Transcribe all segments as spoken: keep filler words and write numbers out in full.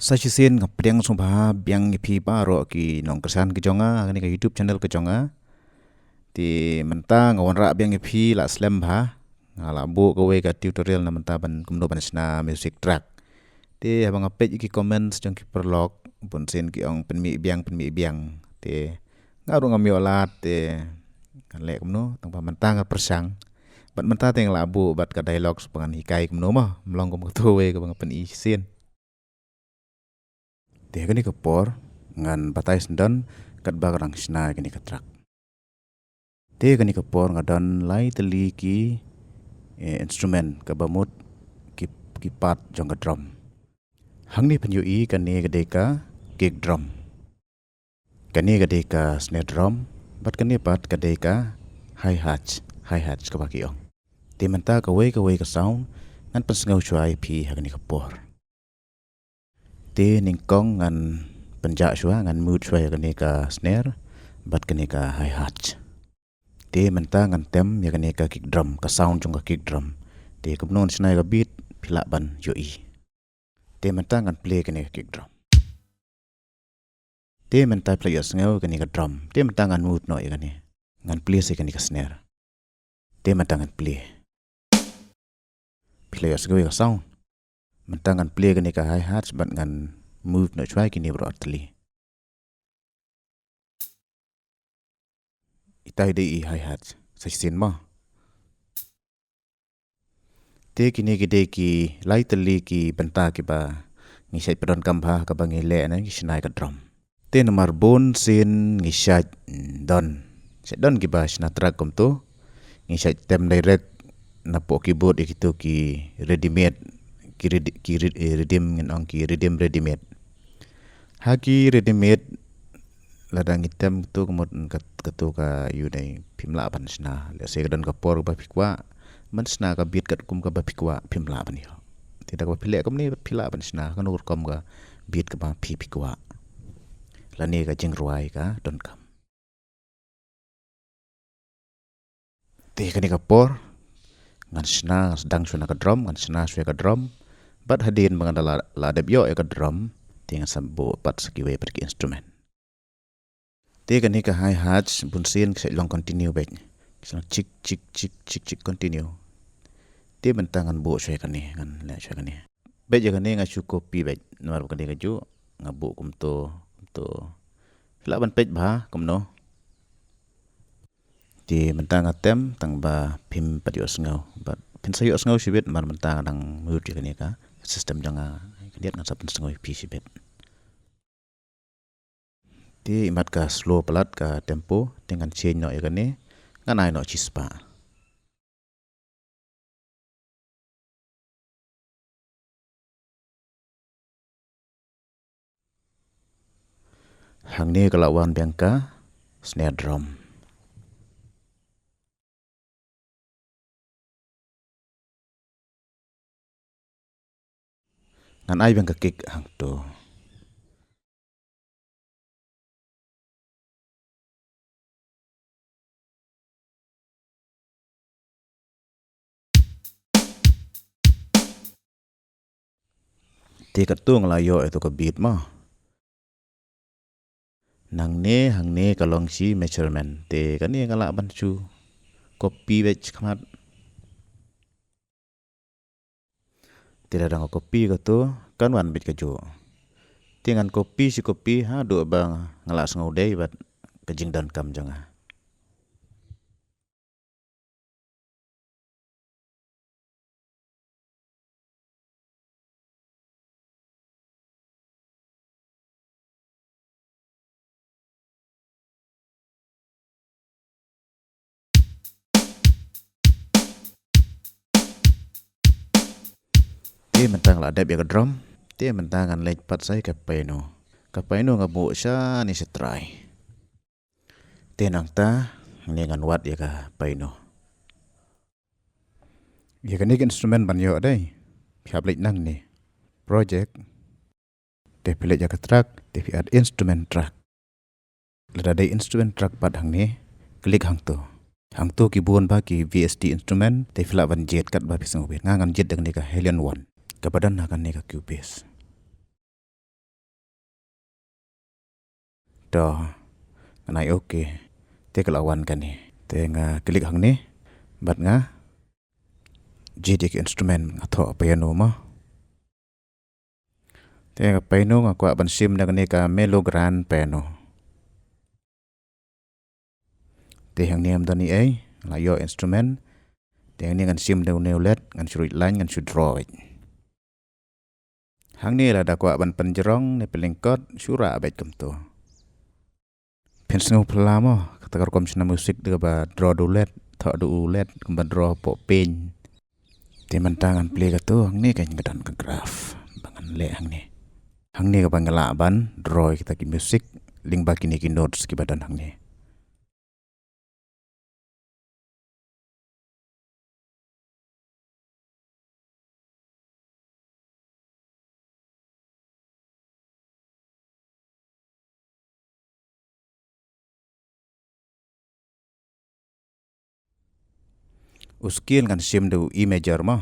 Sa shisien nga pdiang sngewbha biang ïa phi baroh ki nongkyrshan ki jong nga ha kane ka YouTube channel ka jong nga. Te mynta nga wanrah biang ïa phi la slem bha. Nga la buh kawei ka tutorial na mynta ban kumno ban shna music track. Te haba nga peit ïa ki comments jong ki paralok, bunsien ki ong pynmih biang, pynmih biang. Te nga ruh ngam ïoh lad te ngan leh kumno, tang ba mynta nga pyrshang. Bad mynta te nga la buh bad ka dialogues ba ngan hikai kumno mo, ym long kum kato kawei kaba nga pyni shisien. Te ha kane ka por ngan batai sngewdon katba ka dang shna ïa kane ka track. Te ha kane ka por nga don lai tylli ki, eh, instrument kaba mut ki, ki part jong ka drum. Hangne phin ïohi kane ka dei ka kick drum. Kane ka dei ka snare drum, bad kane pat ka dei ka hi-hat, hi-hat kaba ki ong. Te mynta kawei kawei ka sound ngan pynsngew shuwa ïa phi ha kane ka por. Te nyngkong ngan pynjah shuwa, ngan mute shuwa ïa kane ka snare bad kane ka hi-hat. Te mynta ngan tem ïa kane ka kick drum, ka sound jong ka kick drum. Te kumno ngan shna ïa ka beat, phi lah ban ïohi. Te mynta ngan play kane ka kick drum. Te mynta phi la ïohsngew kane ka drum. Te mynta ngan mute noh ïa kane. Ngan play sa ïa kane ka snare. Te mynta ngan play. Phi la ïohsngew ïa ka sound. Mynta ngan play kane ka hi-hat bad ngan mute noh shuwa ïa kine baroh artylli. Ita i dei i hi-hat sa shisien mo. Te kine ki dei ki lai tylli ki bynta kiba ngi shait pyndonkam bha kaba ngi leh na ngi shna ïa ka drum. Te namar bunsien ngi shait, mm, don, shait don kiba shna track kumto. Ngi shait tem direct napoh keyboard ïa kito ki ready made, ki ready, ki read-, eh, rhythm ngin ong ki rhythm ready made. Ha ki ready made, lada ngi tem kito ka mut kat-, kito ka ïoh dei phim lah ban shna. Lehse ka don ka por ba phi kwah ban shna ka beat katkum kaba phi kwah, phim lah ban ïoh. Te da kaba phi leh kumne phi lah ban shna kano rukom ka beat kaba phi phi kwah. Lane ka jingrwai ka donkam. Te kane ka por ngan shna, ngan sdang shuwa na ka drum, ngan shna shuwa ka drum. Bad hadien ba ngan da la, la dep ïoh ïa ka drum, te ngan sa buh pat sa kiwei pat ki instrument. Te kane ka hi-hat bunsien ka sa long continue beit. Ka sa long chik, chik, chik, chik, chik, continue. Te mynta ngan buh shuwa kane, ngan leh shuwa kane. Beit ïa kane nga shu copy beit. Namar ba kane kajuh nga buh kumto, kumto. Phi lah ban peit bha kumno. Te mynta nga tem tang ba phim pat ïohsngew. Bad phin sa ïohsngew shibit namar mynta nga dang mute ïa kane ka system jong nga. Khyndiat ngan sa pynsngew ïa phi shibit. Te imat ka slow palat ka tempo, te ngan change noh ïa kane, ngan ai noh shispah. Hangne ka la wan biang ka snare drum. Ngan ai biang ka kick hangto. Te katto nga la ïoh ïa to ka beat mo. Nangne hangne ka long shi measurement. Te kane nga lah ban shu copy beit shakhmat. Te lada nga copy kato kan wan beit kajuh. Te ngan copy shi copy haduh ba nga lah sngew dei bad ka jingdonkam jong nga. Te mynta nga la dep ïa ka drum. Te mynta ngan leit pat sa ïa ka piano. Ka piano nga buh shane shatrai. Te nangta hangne ngan wad ïa ka piano. Ïa kane ka instrument ban ïoh dei, phi hap leit nangne project. Te phi leit ïa ka track, te phi add instrument track. Lada dei instrument track pat hangne, click hangto. Hangto ki bun bha ki V S T instrument, te phi lah ban jied katba phi sngewbha. Nga ngan jied da kane ka Helion one. Kaba don ha kane ka Cubase. To, ngan ai okay. Te ka la wan kane. Te nga click hangne. Bad nga jied ïa ki instrument, nga thoh piano mo. Te ka piano nga kwah ban shim da kane ka Mellow Grand piano. Te hangne ym don ei ei, la ïoh instrument. Te hangne ngan shim da une u led, ngan shu ruh line, ngan shu draw. Hangne lada kwah ban pynjrong ne pynlyngkot, shu rah beit kumto. Phin sngew phylla mo, kata ka rukom shna music da kaba draw da u led, thoh da u led, kumba draw hapoh paint. Te mynta ngan plie kato, hangne kan ka don ka graph ba ngan leh hangne. Hangne kaba nga lah ban draw ïa kita ki music lyngba kine ki notes kiba don hangne. U scale ngan shim da u E major mo.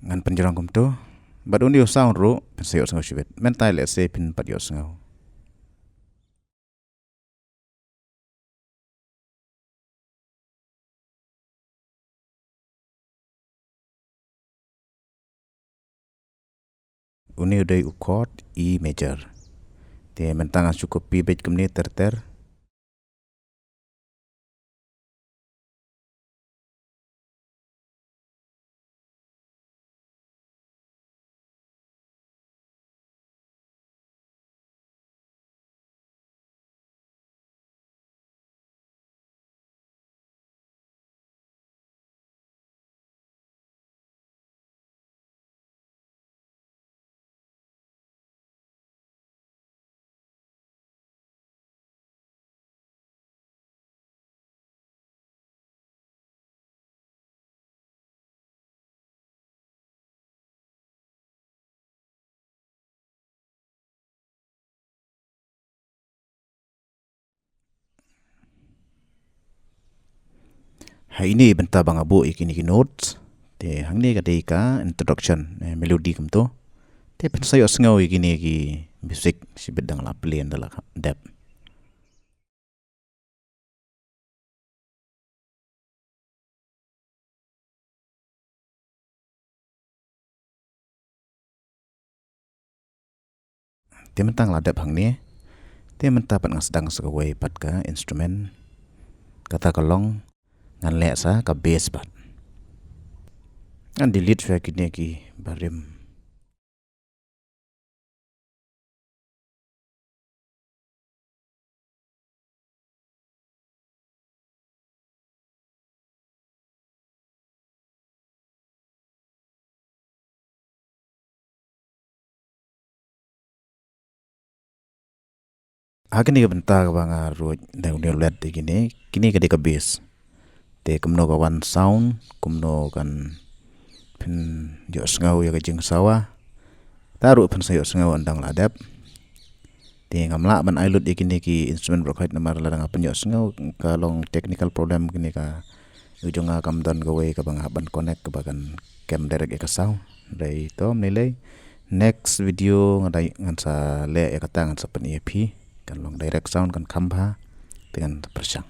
Ngan pynjrong kumto. Bad une u sound ruh phin sa ïohsngew shibit. Mynta lehse phin pat ïohsngew. Une u dei u chord E major. Te mynta ngan shu copy beit kumne ter ter. Ha ine i bynta ba nga buh ïa kine ki notes. Te hangne ka dei ka introduction, eh, melody kumto. Te phin sa ïohsngew ïa kine ki music shibit da nga la plie, da la dep. Te mynta nga la dep hangne. Te mynta pat ngan sdang sa kawei pat ka instrument. Kata ka long ngan leh sa ka bass pat. Ngan delete shuwa kine ki barim. Ha kine ki bynta kaba nga ruh da une u led ïa kine, kine ka dei ka bass. Te kumno ka wan sound, kumno kan pynïohsngew ïa ka jingsawa. Ta ruh phin sa ïohsngew ynda nga la dep. Te ngam lah ban ai lut ïa kine ki instrument baroh khoit namar lada nga pynïohsngew ka long technical problem kine ka. U jong nga kam don kawei kaba nga hap ban connect kaba kan kem direct ïa ka sound. Dei to ym lei lei. Next video nga dei ngan sa leh ïa kata, ngan sa pyni ïa phi. Kan long direct sound, kan kham bha. Te ngan pyrshang.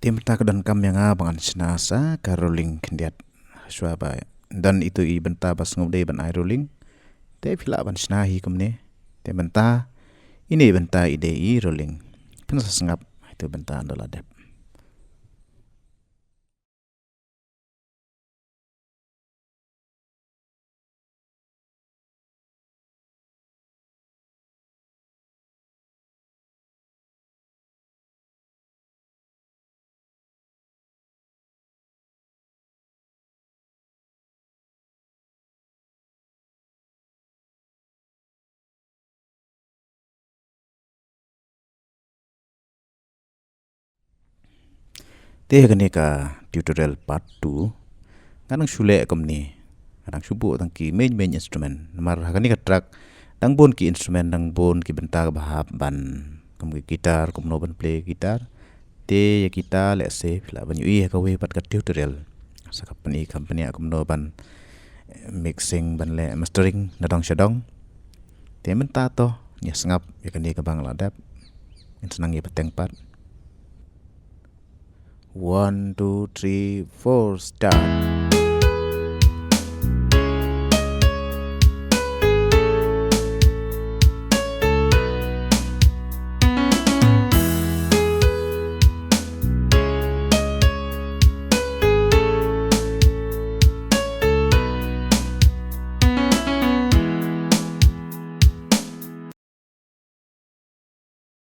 Te mynta ka donkam ïa nga ba ngan shna sa ka rolling khyndiat. Shuwa ba don ito i bynta ba sngewdei ban ai rolling. Te phi lah ban shna hi kumne. Te mynta ine i bynta i dei i rolling. Phin sa sngap ito i bynta ynda la dep. Te ha kane ka tutorial part two nga nang shu leh kumne. Nga nang shu buh tang ki main main instrument. Namar ha kane ka track dang bun ki instrument, dang bun ki bynta kaba hap ban, kum ki guitar, kumno ban play guitar. Te ïa kita lehse phi lah ban ïohi ha kawei pat ka tutorial. Sa ka pyni, ka pyni kumno ban, eh, mixing, ban leh mastering na dong sha dong. Te mynta to ngin sngap ïa kane kaba nga la dep. Ngin sa nang ïa pateng pat. One, two, three, four, start.